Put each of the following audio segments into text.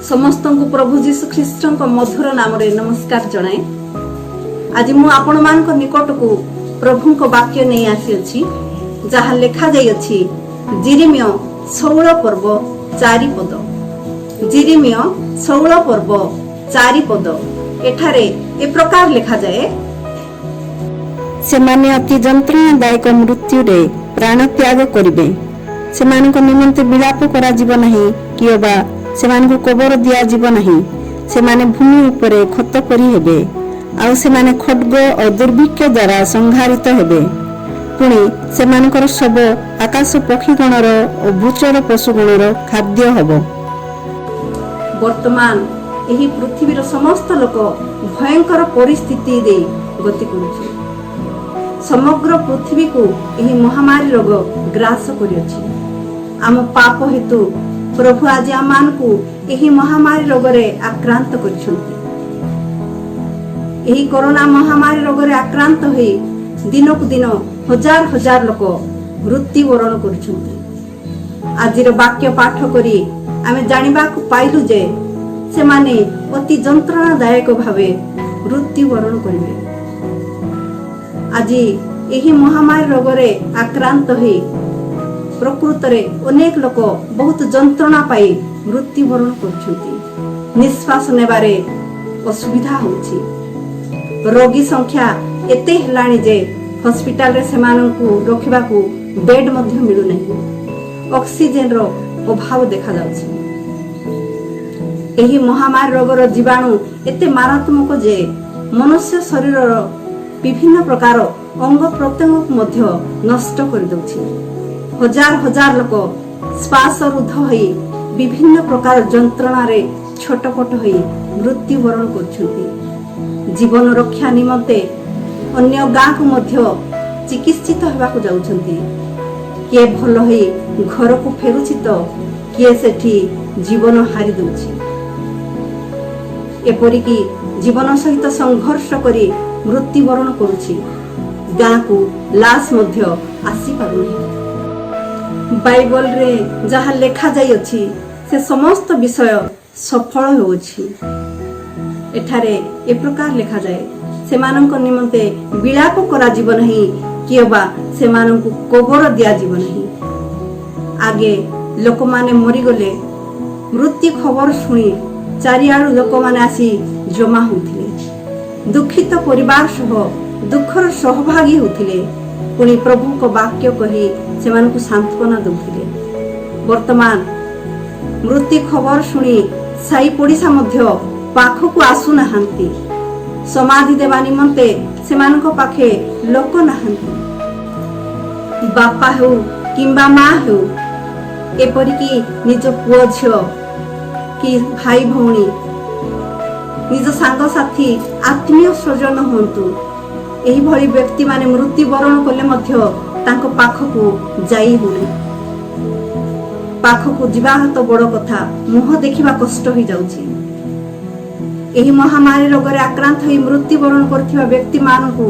ସମସ୍ତଙ୍କୁ ପ୍ରଭୁ ଯୀଶୁ ଖ୍ରୀଷ୍ଟଙ୍କ ମଧୁର ନାମରେ ନମସ୍କାର ଜଣାଏ। ଆଜି ମୁଁ ଆପଣମାନଙ୍କ ନିକଟକୁ ପ୍ରଭୁଙ୍କ ବାକ୍ୟ ନେଇ ଆସିଅଛି, ଯାହା ଲେଖାଯାଇଅଛି ଜିରିମିୟ 16 ପର୍ବ 4 ପଦ। ଜିରିମିୟ 16 ପର୍ବ 4 ପଦ, ଏଠାରେ ଏ ପ୍ରକାର ଲେଖାଯାଏ, ସେମାନେ ଅତି ଯନ୍ତ୍ରଣାଦାୟକ ମୃତ୍ୟୁରେ ପ୍ରାଣତ୍ୟାଗ କରିବେ। ସେମାନଙ୍କ ନିମନ୍ତେ ବିଳାପ କରାଯିବ ନାହିଁ କିଅବା ସେମାନଙ୍କୁ କବର ଦିଆଯିବ ନାହିଁ। ସେମାନେ ଭୂମି ଉପରେ ଖତ ପରି ହେବେ, ଆଉ ସେମାନେ ଖଡ୍ଗ ଓ ଦୁର୍ଭିକ୍ଷ ଦ୍ୱାରା ସଂହାରିତ ହେବେ। ପୁଣି ସେମାନଙ୍କର ଶବ ଆକାଶ ପକ୍ଷୀଗଣର ଓ ଭୂଚର ପଶୁଗଣର ଖାଦ୍ୟ ହେବ। ବର୍ତ୍ତମାନ ଏହି ପୃଥିବୀର ସମସ୍ତ ଲୋକ ଭୟଙ୍କର ପରିସ୍ଥିତି ଦେଇ ଗତି କରୁଛି। ସମଗ୍ର ପୃଥିବୀକୁ ଏହି ମହାମାରୀ ରୋଗ ଗ୍ରାସ କରିଅଛି। ଆମ ପାପ ହେତୁ ପ୍ରଭୁ ଆଜି ଆମମାନଙ୍କୁ ଏହି ମହାମାରୀ ରୋଗରେ ଆକ୍ରାନ୍ତ କରିଛନ୍ତି। ଏହି କରୋନା ମହାମାରୀ ରୋଗରେ ଆକ୍ରାନ୍ତ ହୋଇ ଦିନକୁ ଦିନ ହଜାର ହଜାର ଲୋକ ମୃତ୍ୟୁବରଣ କରୁଛନ୍ତି। ଆଜିର ବାକ୍ୟ ପାଠ କରି ଆମେ ଜାଣିବାକୁ ପାଇଲୁ ଯେ ସେମାନେ ଅତି ଯନ୍ତ୍ରଣାଦାୟକ ଭାବେ ମୃତ୍ୟୁବରଣ କରିବେ। ଆଜି ଏହି ମହାମାରୀ ରୋଗରେ ଆକ୍ରାନ୍ତ ହୋଇ ପ୍ରକୃତରେ ଅନେକ ଲୋକ ବହୁତ ଯନ୍ତ୍ରଣା ପାଇ ମୃତ୍ୟୁବରଣ କରୁଛନ୍ତି। ନିଶ୍ୱାସ ନେବାରେ ଅସୁବିଧା ହେଉଛି। ରୋଗୀ ସଂଖ୍ୟା ଏତେ ହେଲାଣି ଯେ ହସ୍ପିଟାଲରେ ସେମାନଙ୍କୁ ରଖିବାକୁ ବେଡ୍ ମଧ୍ୟ ମିଳୁନାହିଁ। ଅକ୍ସିଜେନର ଅଭାବ ଦେଖାଯାଉଛି। ଏହି ମହାମାରୀ ରୋଗର ଜୀବାଣୁ ଏତେ ମାରାତ୍ମକ ଯେ ମନୁଷ୍ୟ ଶରୀରର ବିଭିନ୍ନ ପ୍ରକାର ଅଙ୍ଗ ପ୍ରତ୍ୟଙ୍ଗକୁ ମଧ୍ୟ ନଷ୍ଟ କରିଦେଉଛି। ହଜାର ହଜାର ଲୋକ ଶ୍ୱାସରୁଦ୍ଧ ହୋଇ ବିଭିନ୍ନ ପ୍ରକାର ଯନ୍ତ୍ରଣାରେ ଛଟପଟ ହୋଇ ମୃତ୍ୟୁବରଣ କରୁଛନ୍ତି। ଜୀବନ ରକ୍ଷା ନିମନ୍ତେ ଅନ୍ୟ ଗାଁକୁ ମଧ୍ୟ ଚିକିତ୍ସିତ ହେବାକୁ ଯାଉଛନ୍ତି। କିଏ ଭଲ ହୋଇ ଘରକୁ ଫେରୁଛି ତ କିଏ ସେଠି ଜୀବନ ହାରି ଦେଉଛି। ଏପରିକି ଜୀବନ ସହିତ ସଂଘର୍ଷ କରି ମୃତ୍ୟୁବରଣ କରୁଛି। ଗାଁକୁ ଲାଶ ମଧ୍ୟ ଆସିପାରୁନାହିଁ। ବାଇବଲରେ ଯାହା ଲେଖାଯାଇଅଛି, ସେ ସମସ୍ତ ବିଷୟ ସଫଳ ହେଉଅଛି। ଏଠାରେ ଏ ପ୍ରକାର ଲେଖାଯାଏ, ସେମାନଙ୍କ ନିମନ୍ତେ ବିଳାପ କରାଯିବ ନାହିଁ କିଅବା ସେମାନଙ୍କୁ କବର ଦିଆଯିବ ନାହିଁ। ଆଗେ ଲୋକମାନେ ମରିଗଲେ ମୃତ୍ୟୁ ଖବର ଶୁଣି ଚାରିଆଡ଼ୁ ଲୋକମାନେ ଆସି ଜମା ହେଉଥିଲେ। ଦୁଃଖିତ ପରିବାର ସହ ଦୁଃଖର ସହଭାଗୀ ହେଉଥିଲେ। ପୁଣି ପ୍ରଭୁଙ୍କ ବାକ୍ୟ କହି ସେମାନଙ୍କୁ ସାନ୍ତ୍ୱନା ଦେଉଥିଲେ। ବର୍ତ୍ତମାନ ମୃତ୍ୟୁ ଖବର ଶୁଣି ସାହି ପଡ଼ିଶା ମଧ୍ୟ ପାଖକୁ ଆସୁନାହାନ୍ତି। ସମାଧି ଦେବା ନିମନ୍ତେ ସେମାନଙ୍କ ପାଖେ ଲୋକ ନାହାନ୍ତି। ବାପା ହେଉ କିମ୍ବା ମା ହେଉ, ଏପରିକି ନିଜ ପୁଅ ଝିଅ କି ଭାଇ ଭଉଣୀ, ନିଜ ସାଙ୍ଗସାଥି, ଆତ୍ମୀୟ ସ୍ୱଜନ ହୁଅନ୍ତୁ, ଏହିଭଳି ବ୍ୟକ୍ତିମାନେ ମୃତ୍ୟୁବରଣ କଲେ ମଧ୍ୟ ତାଙ୍କ ପାଖକୁ ଯାଇ ହେଉନାହିଁ। ପାଖକୁ ଯିବା ତ ବଡ଼ କଥା, ମୁହଁ ଦେଖିବା କଷ୍ଟ ହୋଇଯାଉଛି। ଏହି ମହାମାରୀ ରୋଗରେ ଆକ୍ରାନ୍ତ ହୋଇ ମୃତ୍ୟୁବରଣ କରୁଥିବା ବ୍ୟକ୍ତିମାନଙ୍କୁ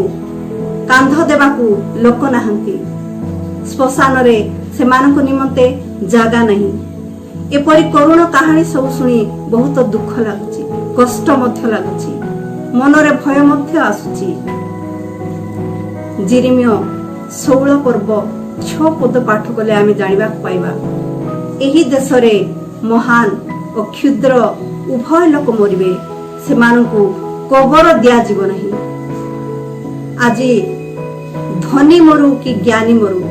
କାନ୍ଧ ଦେବାକୁ ଲୋକ ନାହାନ୍ତି। ଶ୍ମଶାନରେ ସେମାନଙ୍କ ନିମନ୍ତେ ଜାଗା ନାହିଁ। ଏପରି କରୁଣ କାହାଣୀ ସବୁ ଶୁଣି ବହୁତ ଦୁଃଖ ଲାଗୁଛି, କଷ୍ଟ ମଧ୍ୟ ଲାଗୁଛି, ମନରେ ଭୟ ମଧ୍ୟ ଆସୁଛି। ଜିରିମିୟ 16 ପର୍ବ 6 ପଦ ପାଠ କଲେ ଆମେ ଜାଣିବାକୁ ପାଇବା, ଏହି ଦେଶରେ ମହାନ ଓ କ୍ଷୁଦ୍ର ଉଭୟ ଲୋକ ମରିବେ, ସେମାନଙ୍କୁ କବର ଦିଆଯିବ ନାହିଁ। ଆଜି ଧନୀ ମରୁ କି ଜ୍ଞାନୀ ମରୁ,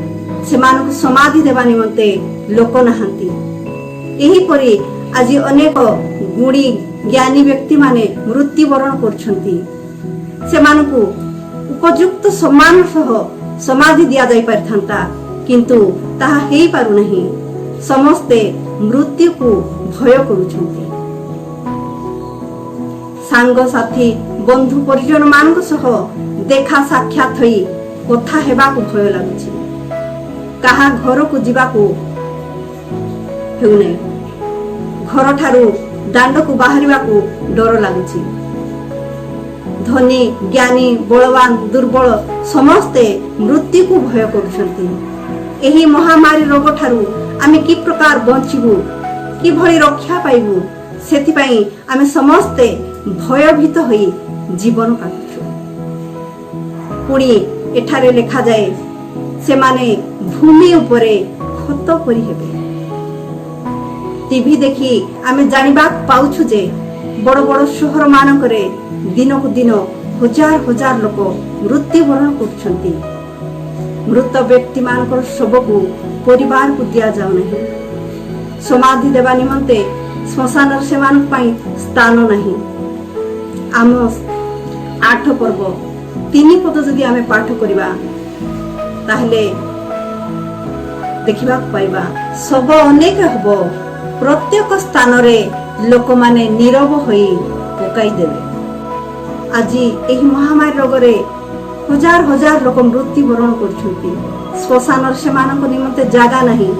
ସେମାନଙ୍କୁ ସମାଧି ଦେବା ନିମନ୍ତେ ଲୋକ ନାହାନ୍ତି। ଏହିପରି ଆଜି ଅନେକ ଗୁଣୀ ଜ୍ଞାନୀ ବ୍ୟକ୍ତିମାନେ ମୃତ୍ୟୁବରଣ କରୁଛନ୍ତି। ସେମାନଙ୍କୁ ଉପଯୁକ୍ତ ସମ୍ମାନ ସହ ସମାଧି ଦିଆଯାଇ ପାରିଥାନ୍ତା, କିନ୍ତୁ ତାହା ହେଇପାରୁନାହିଁ। ସମସ୍ତେ ମୃତ୍ୟୁକୁ ଭୟ କରୁଛନ୍ତି। ସାଙ୍ଗସାଥି, ବନ୍ଧୁ ପରିଜନ ମାନଙ୍କ ସହ ଦେଖା ସାକ୍ଷାତ ହୋଇ କଥା ହେବାକୁ ଭୟ ଲାଗୁଛି। କାହା ଘରକୁ ଯିବାକୁ ହେଉନାହିଁ। ଘରଠାରୁ ଦାଣ୍ଡକୁ ବାହାରିବାକୁ ଡର ଲାଗୁଛି। ଧନୀ, ଜ୍ଞାନୀ, ବଳବାନ, ଦୁର୍ବଳ ସମସ୍ତେ ମୃତ୍ୟୁକୁ ଭୟ କରୁଛନ୍ତି। ଏହି ମହାମାରୀ ରୋଗ ଠାରୁ ଆମେ କି ପ୍ରକାର ବଞ୍ଚିବୁ, କିଭଳି ରକ୍ଷା ପାଇବୁ, ସେଥିପାଇଁ ଆମେ ସମସ୍ତେ ଭୟଭୀତ ହୋଇ ଜୀବନ କାଟୁଛୁ। ପୁଣି ଏଠାରେ ଲେଖାଯାଏ, ସେମାନେ ଭୂମି ଉପରେ ଖତ ପରି ହେବେ। ଟିଭି ଦେଖି ଆମେ ଜାଣିବାକୁ ପାଉଛୁ ଯେ ବଡ଼ ବଡ଼ ସହରମାନଙ୍କରେ ଦିନକୁ ଦିନ ହଜାର ହଜାର ଲୋକ ମୃତ୍ୟୁବରଣ କରୁଛନ୍ତି। ମୃତ ବ୍ୟକ୍ତିମାନଙ୍କର ଶବକୁ ପରିବାରକୁ ଦିଆଯାଉନାହିଁ। ସମାଧି ଦେବା ନିମନ୍ତେ ଶ୍ମଶାନରେ ସେମାନଙ୍କ ପାଇଁ ସ୍ଥାନ ନାହିଁ। ଆମୋସ 8 ପର୍ବ 3 ପଦ ଯଦି ଆମେ ପାଠ କରିବା, ତାହେଲେ ଦେଖିବାକୁ ପାଇବା, ଶବ ଅନେକ ହେବ, ପ୍ରତ୍ୟେକ ସ୍ଥାନରେ ଲୋକମାନେ ନୀରବ ହୋଇ ପକାଇଦେବେ। ଆଜି ଏହି ମହାମାରୀ ରୋଗରେ ହଜାର ହଜାର ଲୋକ ମୃତ୍ୟୁବରଣ କରୁଛନ୍ତି। ଶ୍ମଶାନରେ ସେମାନଙ୍କ ନିମନ୍ତେ ଜାଗା ନାହିଁ।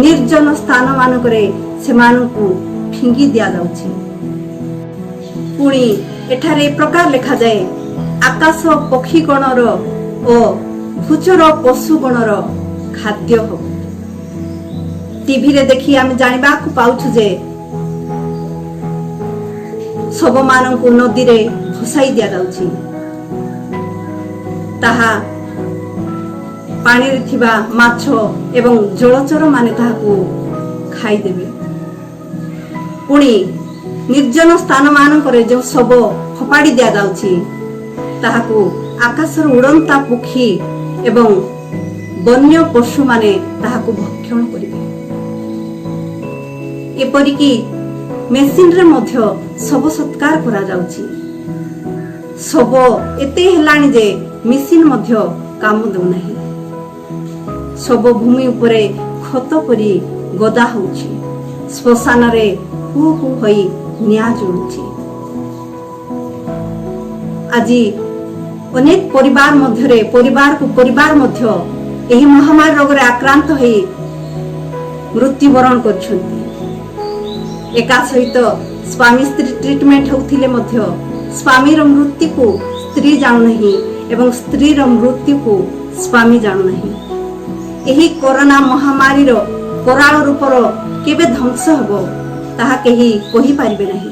ନିର୍ଜନ ସ୍ଥାନ ମାନଙ୍କରେ ସେମାନଙ୍କୁ ଫିଙ୍ଗି ଦିଆଯାଉଛି। ପୁଣି ଏଠାରେ ଏ ପ୍ରକାର ଲେଖାଯାଏ, ଆକାଶ ପକ୍ଷୀଗଣର ଓ ଭୂଚର ପଶୁଗଣର ଖାଦ୍ୟ ହେବ। ଟିଭିରେ ଦେଖି ଆମେ ଜାଣିବାକୁ ପାଉଛୁ ଯେ ଶବମାନଙ୍କୁ ନଦୀରେ ଭସାଇ ଦିଆଯାଉଛି। ତାହା ପାଣିରେ ଥିବା ମାଛ ଏବଂ ଜଳଚର ମାନେ ତାହାକୁ ଖାଇଦେବେ। ପୁଣି ନିର୍ଜନ ସ୍ଥାନ ମାନଙ୍କରେ ଯେଉଁ ଶବ ଫୋପାଡ଼ି ଦିଆଯାଉଛି, ତାହାକୁ ଆକାଶର ଉଡ଼ନ୍ତା ପକ୍ଷୀ ଏବଂ ବନ୍ୟ ପଶୁମାନେ ତାହାକୁ ଭକ୍ଷଣ କରିବେ। ଏପରିକି ମେସିନରେ ମଧ୍ୟ ଶବ ସତ୍କାର କରାଯାଉଛି। ଶବ ଏତେ ହେଲାଣି ଯେ ମେସିନ ମଧ୍ୟ କାମ ଦେଉନାହିଁ। ଶବ ଭୂମି ଉପରେ ଖତ ପରି ଗଦା ହେଉଛି। ଶ୍ମଶାନରେ ହୁ ହୁ ହୋଇ ନିଆଁ ଜଳୁଛି। ଆଜି ଅନେକ ପରିବାର ମଧ୍ୟରେ ପରିବାରକୁ ପରିବାର ମଧ୍ୟ ଏହି ମହାମାରୀ ରୋଗରେ ଆକ୍ରାନ୍ତ ହୋଇ ମୃତ୍ୟୁବରଣ କରୁଛନ୍ତି। ଏକା ସହିତ ସ୍ୱାମୀ ସ୍ତ୍ରୀ ଟ୍ରିଟମେଣ୍ଟ ହେଉଥିଲେ ମଧ୍ୟ ସ୍ୱାମୀର ମୃତ୍ୟୁକୁ ସ୍ତ୍ରୀ ଜାଣୁନାହିଁ ଏବଂ ସ୍ତ୍ରୀର ମୃତ୍ୟୁକୁ ସ୍ୱାମୀ ଜାଣୁନାହିଁ। ଏହି କରୋନା ମହାମାରୀର କରାଳ ରୂପର କେବେ ଧ୍ୱଂସ ହେବ, ତାହା କେହି କହିପାରିବେ ନାହିଁ।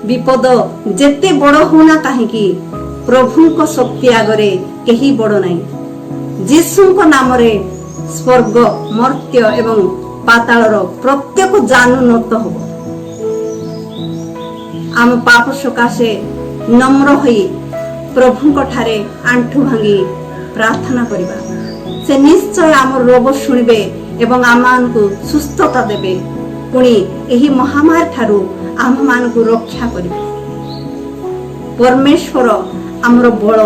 ବିପଦ ଯେତେ ବଡ଼ ହଉନା କାହିଁକି, ପ୍ରଭୁଙ୍କ ଶକ୍ତି ଆଗରେ କେହି ବଡ଼ ନାହିଁ। ଯୀଶୁଙ୍କ ନାମରେ ସ୍ୱର୍ଗ, ମର୍ତ୍ତ୍ୟ ଏବଂ ପାତାଳର ପ୍ରତ୍ୟେକ ଜାନୁ ନତ ହବ। ଆମ ପାପ ସକାଶେ ନମ୍ର ହୋଇ ପ୍ରଭୁଙ୍କ ଠାରେ ଆଣ୍ଠୁ ଭାଙ୍ଗି ପ୍ରାର୍ଥନା କରିବା। ସେ ନିଶ୍ଚୟ ଆମର ରୋବ ଶୁଣିବେ ଏବଂ ଆମମାନଙ୍କୁ ସୁସ୍ଥତା ଦେବେ। ପୁଣି ଏହି ମହାମାରୀ ଠାରୁ ଆମ୍ଭମାନଙ୍କୁ ରକ୍ଷା କରିବେ। ପରମେଶ୍ୱର ଆମର ବଳ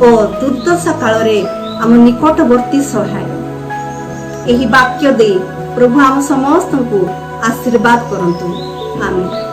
ଓ ଦୁର୍ଦ୍ଦଶା କାଳରେ ଆମ ନିକଟବର୍ତ୍ତୀ ସହାୟ। ଏହି ବାକ୍ୟ ଦେଇ ପ୍ରଭୁ ଆମ ସମସ୍ତଙ୍କୁ ଆଶୀର୍ବାଦ କରନ୍ତୁ। ଆମେନ୍।